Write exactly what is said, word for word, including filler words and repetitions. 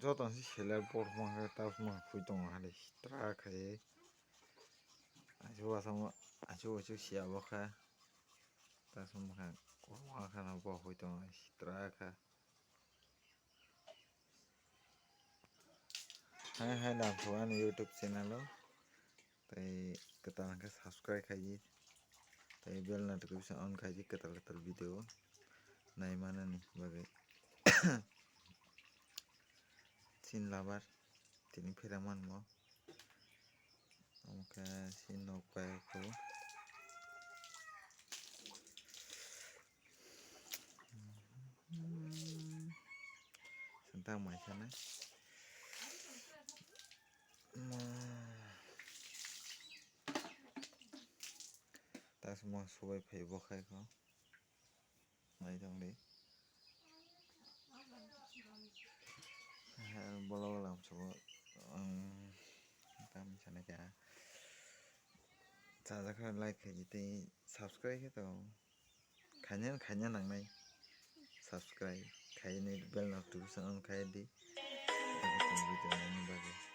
joto se seller bor hwnma khe ta hwnma khe phui tongo hali sitra khai. Asuk asuk asuk asuk siya bo kha. Ta hwnma khe kwbangma khe no bo phui tongo sitra kha. Hai hai lamsok ani YouTube channel o. Tei kwtal hwnkhe subscribe khaidi. Tei bell notification on khaidi kwtal kwtal video naimanani bagwi. Sin labar tini phera manmo. Omo khe sin nok pai kho. Santa mai sana. Tasma subai phai bo khai kho. Nai tong di. Bolo lam subo. Tam sana kya. Chajak kha like khai di tei subscribe khe to. Khaina khaina nangnai. Subscribe khaini bell notification on khai di. Video nani bagwi.